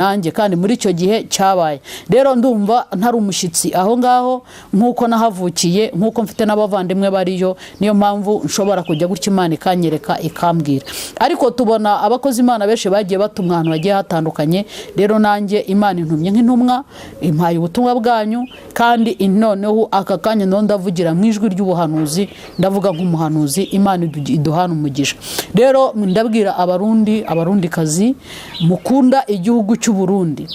Nanjye kandi muri icyo gihe cyabaye rero, ndumva ntari umushyitsi aho ngaho, nk'uko nahavukiye, nk'uko mfite n'abavandimwe bariyo. Niyo mpamvu nshobora kujya gutya, Imana ikanyereka, ikambwira. Ariko tubona abakozi Imana benshi bagiye batumwa ahantu hagiye hatandukanye. Rero nanjye Imana intumye nk'intumwa, impaye ubutumwa bwanyu. Kandi noneho aka kanya naho ndavugira mu ijwi ry'ubuhanuzi, ndavuga nk'umuhanuzi. Imana iduhana umugisha. Rero ndabwira Abarundi, Abarundikazi mukunda igihugu cy'u Burundi,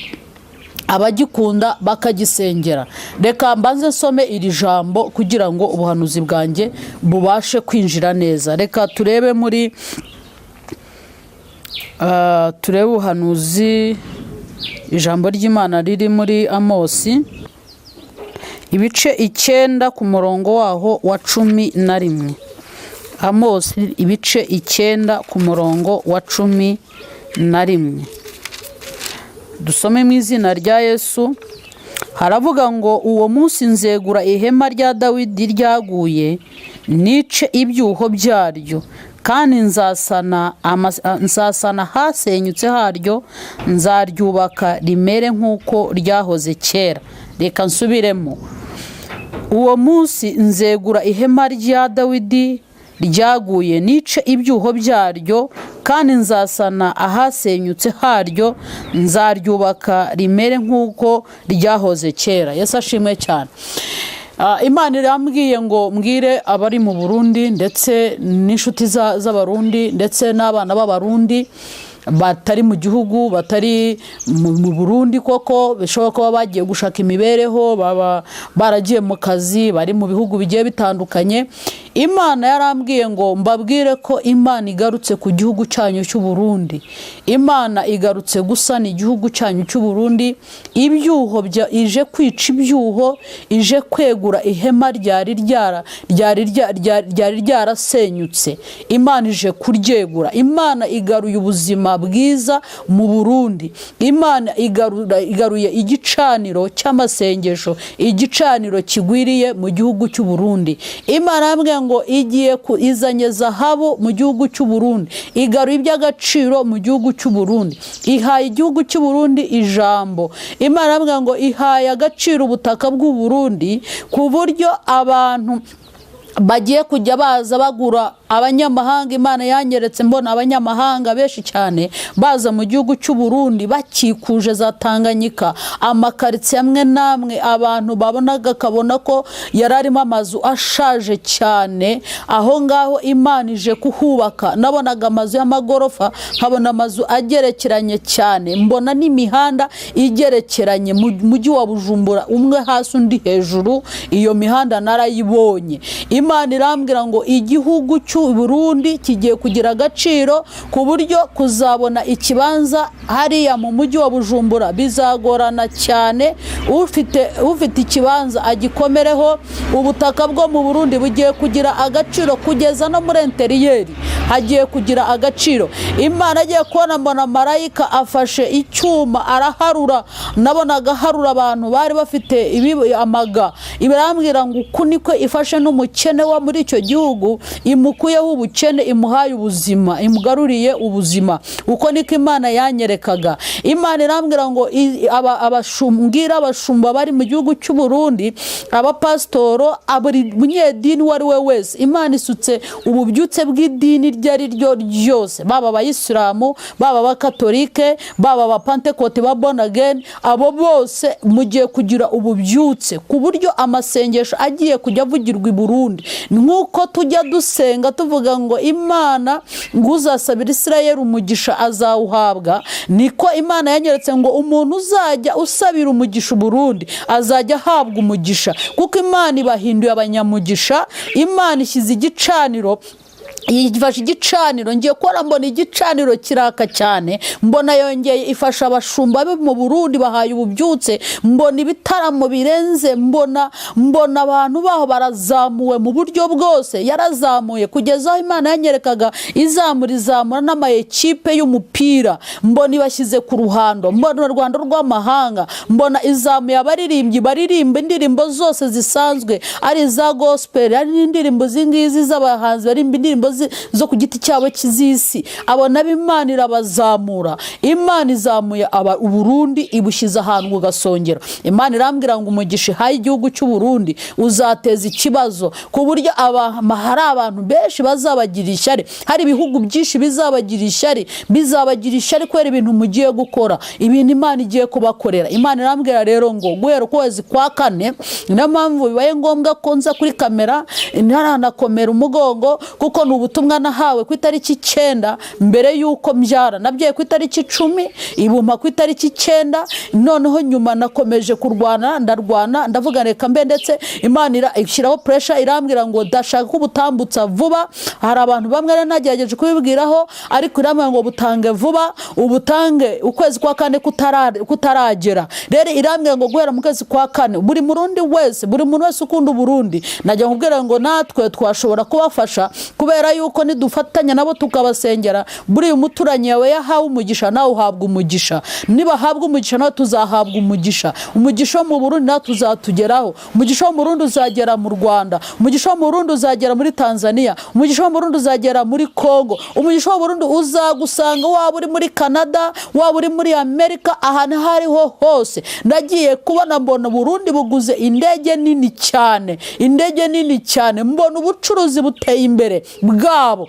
abagikunda bakagisengera, reka mbanze nsome iri jambo kugira ngo ubuhanuzi bwanjye bubashe kwinjira neza. Reka turebe muri turebe ubuhanuzi, ijambo ry'Imana riri muri Amosi ibice 9 ku murongo waho wa 11. Amosi ibice 9 ku murongo wa 11, dusome mu izina rya Yesu. Haravuga ngo: "Uwo munsi nzegura ihema rya Dawidi ryaguye, nice ibyuho byaryo, kandi nzasana hasenyutse haryo, nzaryubaka rimere nk'uko ryahoze kera." Reka nsubiremo: "Uwo munsi nzegura ihema rya Dawidi ryaguye, nice ibyuho byaryo, kandi nzasana ahasenyutse haryo, nzaryubaka rimere nk'uko ryahoze kera." Yesu ashimwe cyane. Imana irambwiye ngo mbwire abari mu Burundi, ndetse n'inshuti z'Abarundi, ndetse n'abana b'Abarundi batari mu gihugu, batari mu Burundi koko, bishobora kuba bagiye gushaka imibereho, baba baragiye mu kazi, bari mu bihugu bigiye bitandukanye. Imana yarambwiye ngo mbabwire ko Imana igarutse ku gihugu cyanyu cy'u Burundi. Imana igarutse gusana igihugu cyanyu cy'u Burundi. Ibyuho ije kwica ibyuho, ije kwegura ihema ryari ryarasenyutse. Imana ije kuryegura. Imana igaruye ubuzima bwiza mu Burundi. Imana igaruye igicaniro cy'amasengesho, igicaniro kigwiriye mu gihugu cy'u Burundi. Imana yambwiye ngo igiye ku izanye zahabu mu gihugu cy'u Burundi, igaruye iby'agaciro mu gihugu cy'u Burundi, ihaye igihugu cy'u Burundi ijambo. Imana yambwiye ngo ihaye agaciro ubutaka bw'u Burundi, ku buryo abantu bagiye kujya baza bagura, abanyamahanga. Imana yanyeretse mbona abanyamahanga benshi cyane baza mu gihugu cy'u Burundi, bakikuje za Tanganyika, amakaritsiye amwe n'amwe abantu babonaga akabona ko yari arimo amazu ashaje cyane. Aho ngaho Imana ije kuhubaka. Nabonaga amazu y'amagorofa, nkabona amazu agerekeranye cyane, mbona n'imihanda igerekeranye mu mujyi wa Bujumbura, umwe hasi undi hejuru. Iyo mihanda narayibonye. Imana irambwira ngo igihugu cy'u Burundi kigiye kugira agaciro, ku buryo kuzabona ikibanza hariya mu mujyi wa Bujumbura bizagorana cyane. Ufite ikibanza agikomereho. Ubutaka bwo mu Burundi bugiye kugira agaciro, kugeza no muri intérieur hagiye kugira agaciro. Imana agiye kubona, mbona marayika afashe icyuma araharura. Nabonaga aharura abantu bari bafite amaga. Irambwira ngo uku niko ifashe n'umukene wo muri icyo gihugu, imukuyeho ubukene, imuhaye ubuzima, imugaruriye ubuzima. Uko niko Imana yanyerekaga. Imana irambwira ngo mbwira abashumba bari mu gihugu cy'u Burundi, abapasitoro, buri munyedini uwo ari we wese, Imana isutse ububyutse bw'idini iryo ari ryo ryose, baba Abayisilamu, baba Abakatolike, baba Abapantekote ba born again, abo bose mugiye kugira ububyutse, ku buryo amasengesho agiye kujya avugirwa i Burundi, nk'uko tujya dusenga tuvuga ngo Imana ngo uzasabira Isirayeli umugisha azawuhabwa, niko Imana yanyeretse ngo umuntu uzajya usabira umugisha Uburundi azajya ahabwa umugisha, kuko Imana ibahinduye abanyamugisha. Imana ishyize igicaniro, ifashe igicaniro. Ngiye kubona mbona igicaniro kiraka cyane, mbona yongeye ifasha abashumba be mu Burundi, bahaye ububyutse, mbona ibitaramo birenze, mbona abantu baho barazamuwe mu buryo bwose. Yarazamuye kugeza aho Imana yanyerekaga izamura, izamura n'amayekipe y'umupira, mbona ibashyize ku ruhando, mbona u Rwanda rw'amahanga, mbona izamuye abaririmbyi baririmba indirimbo zose zisanzwe, ari iza gospel, ari n'indirimbo izi ngizi z'abahanzi baririmba indirimbo. zo ku giti cyabo z'isi. Abo nabo Imana irabazamura. Imana izamuye Uburundi, ibushyize ahantu ku gasongero. Imana irambwira ngo umugisha ihaye igihugu cy'u Burundi uzateza ikibazo ku buryo hari abantu benshi bazabagira ishyari, hari ibihugu byinshi bizabagira ishyari, bizabagira ishyari kubera ibintu mugiye gukora, ibintu Imana igiye kubakorera. Imana irambwira rero ngo guhera ukwezi kwa kane, niyo mpamvu bibaye ngombwa ko nza kuri kamera ntaranakomera umugongo, kuko ni ubutumwa nahawe ku itariki 9 mbere y'uko mbyara. Nabyaye ku itariki 10, ibumpa ku itariki 9. Noneho nyuma nakomeje kurwana, ndarwana, ndavuga reka mbe, ndetse Imana ishyiraho pressure, irambwira ngo ndashaka ko ubutambutsa vuba. Hari abantu bamwe rero nagerageje kubibwiraho, ariko irambwira ngo butange vuba, ubutange ukwezi kwa kane kutaragera. Rero irambwira ngo guhera mu kwezi kwa kane, buri Murundi wese, buri muntu wese ukunda Uburundi, najya nkubwira ngo natwe twashobora kubafasha, kubera yuko nidufatanya nabo tukabasengera, buriya umuturanyi yawe yahawe umugisha, nawe uhabwa umugisha. Nibahabwa umugisha, nawe tuzahabwa umugisha. Umugisha wo mu Burundi nawe tuzatugeraho. Umugisha wo mu Burundi uzagera mu Rwanda, umugisha wo mu Burundi uzagera muri Tanzania, umugisha wo mu Burundi uzagera muri Congo, umugisha wo mu Burundi uzagusanga waba uri muri Canada, waba uri muri Amerika, ahantu aho ariho hose. Nagiye kubona mbona Burundi buguze indege nini cyane, indege nini cyane, mbona ubucuruzi buteye imbere bwabo.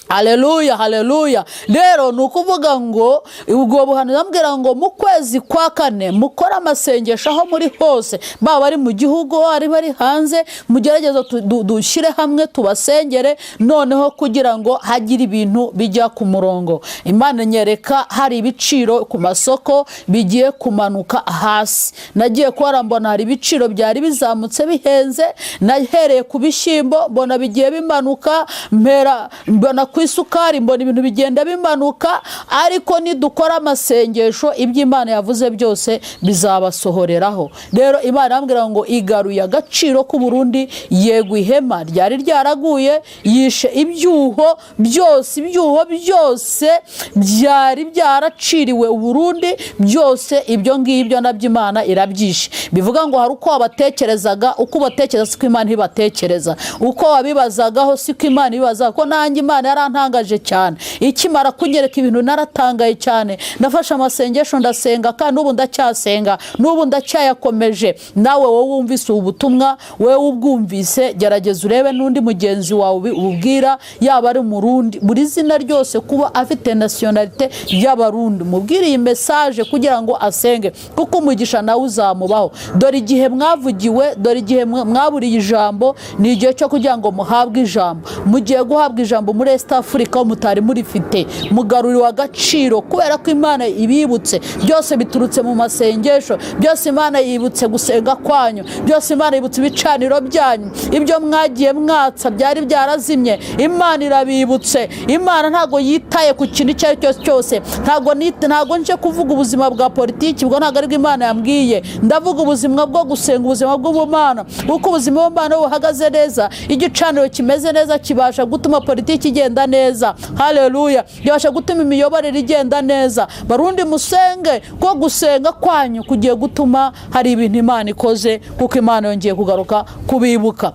Haleluya, haleluya! Rero ni ukuvuga ngo ubwo buhanuzi bambwira ngo mu kwezi kwa kane mukore amasengesho aho muri hose, baba bari mu gihugu, bari bari hanze, mugerageze dushyire hamwe tubasengere, noneho kugira ngo hagire ibintu bijya ku murongo. Imana nyereka hari ibiciro ku masoko bigiye kumanuka hasi. Nagiye kubona mbona hari ibiciro byari bizamutse bihenze. Nahereye ku bishyimbo, mbona bigiye bimanuka, mpera mbona ku isukari, mbona ibintu bigenda bimanuka. Ariko nidukora amasengesho, ibyo Imana yavuze byose bizabasohoreraho. Rero Imana irambwira ngo igaruye agaciro k'Uburundi. Yego, ihema ryari ryaraguye, yishe ibyuho byose, ibyuho byose byari byaraciriwe Uburundi byose, ibyo ngibyo nabyo Imana irabyishe. Bivuga ngo hari uko wabatekerezaga, uko ubatekereza siko Imana ibatekereza, uko wabibazagaho siko Imana ibibaza. Ko nanjye Imana yarantangaje cyane, ikimara kunyereka ibintu naratangaye cyane. Nafashe amasengesho ndasenga, kandi n'ubu ndacyasenga, n'ubu ndacyayakomeje. Nawe wowe wumvise ubu butumwa, wowe ubwumvise, gerageza urebe n'undi mugenzi wawe ububwira, yaba ari Umurundi, buri zina ryose, kuba afite nationalité y'Abarundi, mubwire iyi message kugira ngo asenge, kuko umugisha nawe uzamubaho. Dore igihe mwavugiwe, dore igihe mwaburiye ijambo, ni igihe cyo kugira ngo muhabwe ijambo. Mugiye guhabwa ijambo muri East Africa aho mutari murifite, mugaruriwe agaciro kubera ko Imana ibibutse. Byose biturutse mu masengesho, byose Imana yibutse gusenga kwanyu, byose Imana yibutse ibicaniro byanyu, ibyo mwagiye mwatsa byari byarazimye, Imana irabibutse. Imana ntabwo yitaye ku kintu icyo ari cyo cyose. Ntabwo nje kuvuga ubuzima bwa politiki, ubwo ntabwo aribwo Imana yambwiye. Ndavuga ubuzima bwo gusenga, ubuzima bw'ubumana. Kuko ubuzima bw'ubumana buhagaze neza, igicaniro kimeze neza kibasha gutuma politiki igenda neza. Haleluya! Kibasha gutuma imiyoborere igenda neza. Barundi, musenge, ko gusenga kwanyu kugiye gutuma hari ibintu Imana ikoze, kuko Imana yongeye kugaruka kubibuka.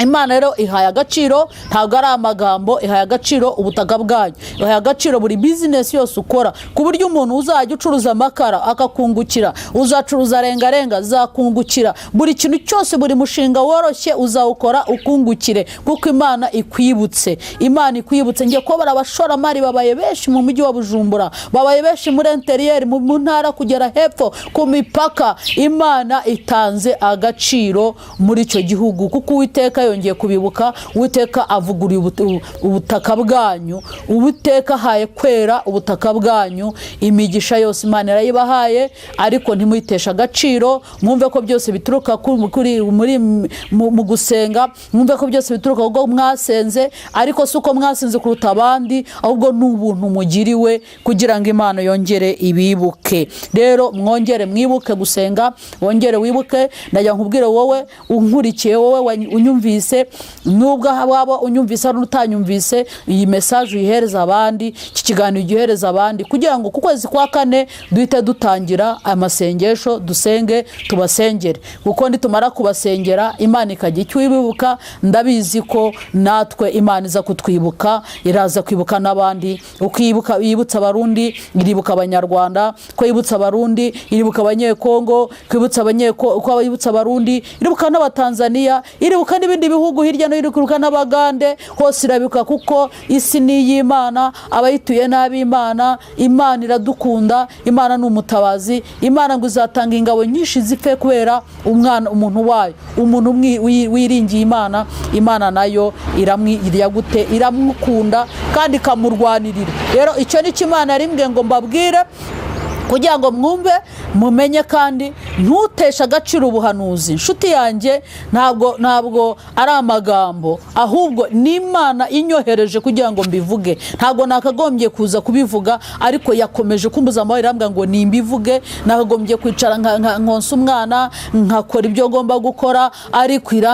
Imana rero ihaye agaciro, ntabwo ari amagambo, ihaye agaciro ubutaka bwanyu, ihaye agaciro buri bizinesi yose ukora, ku buryo umuntu uzajya ucuruza amakara akakungukira, uzacuruza rengarenga azakungukira, buri kintu cyose, buri mushinga woroshye uzawukora ukungukire, kuko Imana ikwibutse, Imana ikwibutse. Ngiye kubara abashoramari babaye benshi mu mujyi wa Bujumbura, babaye benshi muri intérieur, mu ntara kugera hepfo ku mipaka. Imana itanze agaciro muri icyo gihugu, kuko Uwiteka yongeye kubibuka. Uwiteka avuguruye ubutaka bwanyu, Uwiteka ahaye kwera ubutaka bwanyu. Imigisha yose Imana irayibahaye, ariko ntimuyiteshe agaciro. Mwumve ko byose bituruka kuri muri mu gusenga, mwumve ko byose bituruka kuko mwasenze. Ariko si uko mwasenze. mwasenze kuruta abandi, ahubwo ni ubuntu mugiriwe kugira ngo Imana yongere ibibuke. Rero mwongere mwibuke gusenga, wongere wibuke. Najya nkubwire wowe unkurikiye, wowe unyumvise, nubwo waba unyumvise hari utanyumvise, iyi message uyihereza abandi, iki kiganiro ugihereza abandi, kugira ngo ku kwezi kwa kane duhite dutangira amasengesho, dusenge, tubasengere, kuko nitumara kubasengera Imana ikajya icyo ibibuka, ndabizi ko natwe Imana iza kutwibuka, iraza kwibuka n'abandi. Uko ibuka, yibutsa Abarundi, iribuka Abanyarwanda. Ko yibutsa Abarundi, iribuka Abanyekongo. Ko yibutsa Abanyeko, ko yibutsa Abarundi, iribuka n'Abatanzaniya, iribuka n'ibindi bihugu hirya no hino, iribuka n'Abagande, hose irabibuka, kuko isi ni iy'Imana, abayituye n'ab'Imana. Imana iradukunda, Imana ni umutabazi. Imana ngo izatanga ingabo nyinshi zipfe kubera umwana, umuntu wayo, umuntu wiringiye Imana. Imana nayo gute? Iramukunda kandi ikamurwanirira. Rero icyo ni cyo Imana yarimbwiye ngo mbabwire, kugira ngo mwumve, mumenye, kandi ntuteshe agaciro ubuhanuzi, inshuti yanjye. Ntabwo ari amagambo, ahubwo ni Imana inyohereje kugira ngo mbivuge. Ntabwo nakagombye kuza kubivuga, ariko yakomeje kumbuza amahoro, irambwira ngo nimbivuge. Nakagombye kwicara nkonsa umwana, nkakora ibyo ngomba gukora, ariko